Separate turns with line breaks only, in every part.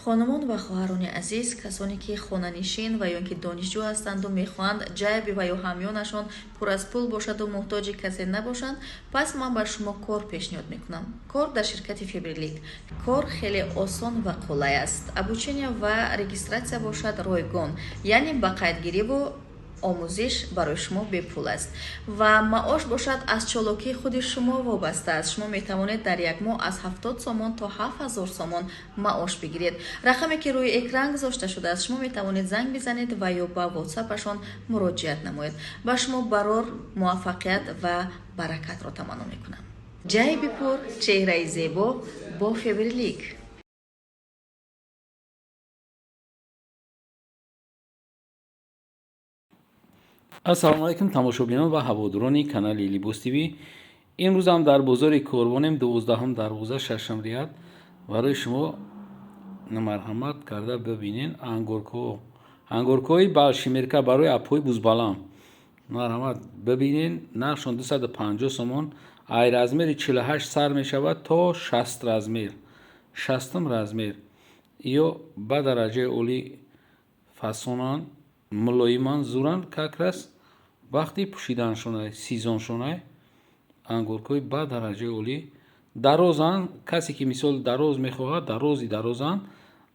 Хонумон ва хоҳарони азиз, касоне ки хонанишин ва ё ин ки донишҷӯ ҳастанду мехоҳанд ҷайби ва ё ҳамёнашон пур аз пул бошаду муҳтоҷи касе набошанд, пас ман ба шумо кор пешниҳод мекунам. Кор дар ширкати Фаберлик. Кор хеле осон ва қулай аст. Обучение ва регистрация бошад ройгон, яъне ба қайдгириву омӯзиш барои шумо бепул аст ва маош бошад аз чолокии худи шумо вобаста аст. Шумо метавонед дар як моҳ аз 70 сомон то 7000 сомон маош бигиред. Рақаме ки рӯи экран гузошта шудааст, шумо метавонед занг бизанед ва ё ба ватсапашон муроҷиат намоед. Ба шумо барор, муваффақият ва баракатро таманно мекунам. Ҷайби пур, чеҳраи зебо бо Фаберлик.
Ассалому алайкум тамошобинон ва ҳаводорони канали Либос ТВ. Имрӯзам дар бозори Корвонем, 12-ум дарвоза, шашум ряд. Барои шумо марҳамат карда бибинен ангоркҳо. Ангоркҳои балшимерка барои апҳои бузбаланд. Марҳамат бибинен, нархшон 250 сомон. Ай размери 48 сар мешавад то 60 размер. 60 размер. Ё ба дараҷаи олӣ фасонанд, мулоиманд, зуранд, как раз вақти пӯшиданшонай, сезоншонай. Ангоркҳои ба дараҷаи олӣ дарозанд. Касе ки мисол дароз мехоҳад, дарози дарозанд,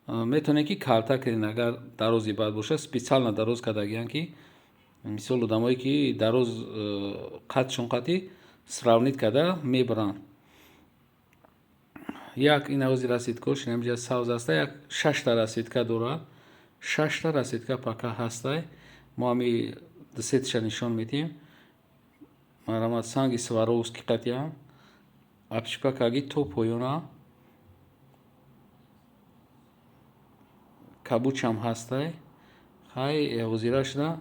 метавонед ки калта кунед, агар дарози бад бошад, специально дароз кардагиянд, ки мисол одамое ки дароз қадшон қатӣ сравнить карда мебаранд. Як ин ҳози расцветкош инамҷа савз аста, як шашта расцветка дорад, шашта расцветка пока ҳастай. Мо ҳами дусеташа нишон медиҳем. Марҳамат, санги Сваровски қатиам обшивка то поёна, кабучам ҳастай. Хай, ҳозира шуда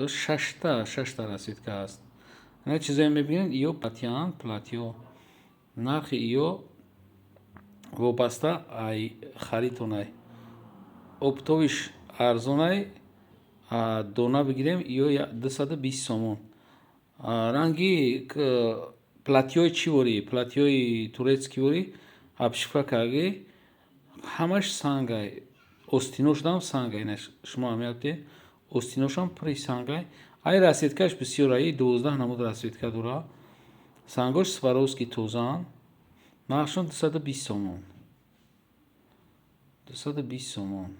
шашта расцветка ҳаст. Ина чизое мебинед, ё платьян, платьё. Нархи ё вобаста ай харидтонай. Оптовиш арзонай, дона бигирем ё 220 сомон. Ранги платьёи чӣ ворӣ, платьёи турецкий ворӣ, обшивка карги, ҳамаш сангай, остиношдам сангай. Ина шумо аҳамият бидиҳед, остиношам пури сангай. Ай расцветкаш бисёр, ай 12 намуд расцветка дорад. Сангош Сваровски тозаанд. Нархшон 220 сомон, 220 сомон.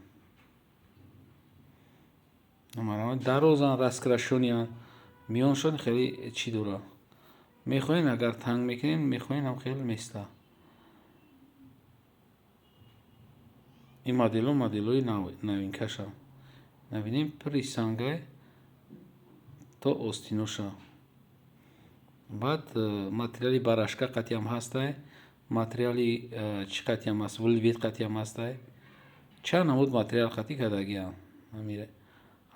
Дарозанд, раскрашониянд, миёншон хеле чӣ дорад. Мехоҳем, агар танг мекунем, мехоҳем ҳам хеле места. Ин моделҳо моделҳои новинкашанд. Набинем, пури сангай то остиноша. Баъд материали барашка қатиам ҳастай, материали чӣ қатиам ҳаст, вельвет қатиам ҳастай. Чанд намуд материал қатӣ кардагианд.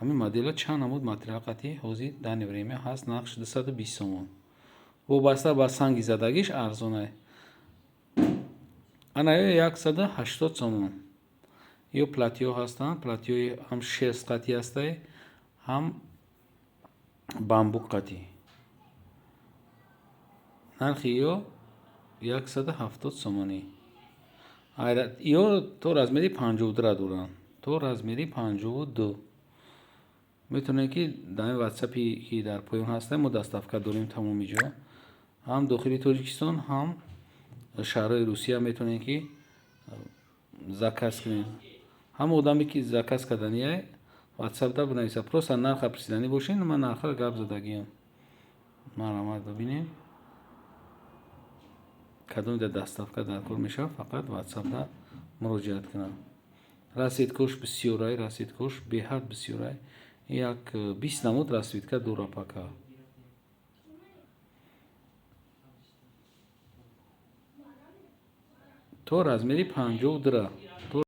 Ҳамин моделҳо чанд намуд материал қатӣ ҳозир данный время ҳаст. Нархш 220 сомон. Вобаста ба санги задагиш арзонай. Ана ё 180 сомон. Ё платьё ҳастанд, платьёи ҳам шерсть қатӣ ҳастай, ҳам бамбук қатӣ. Нархи ё 170 сомонӣ. Ё то размери 52 доранд, то размери 52. Метавонед ки дар ин ватсапе ки дар поён ҳастай, мо доставка дорем тамоми ҷо, ҳам дохили Тоҷикистон, ҳам шаҳрҳои Русия метавонед ки заказ кунед. Ҳама одаме ки заказ карданияй, ватсапда бинависад. Просто нарха пурсиданӣ бошед, ман нархро гап задагиам. Марҳамат, бибинед, кадоме доставка дар кор мешавад, фақат ватсапда муроҷиат кунад. Расцветкош бисёрай, расцветкош беҳад бисёрай. Як 20 намуд расцветка дора пока. То размери 52.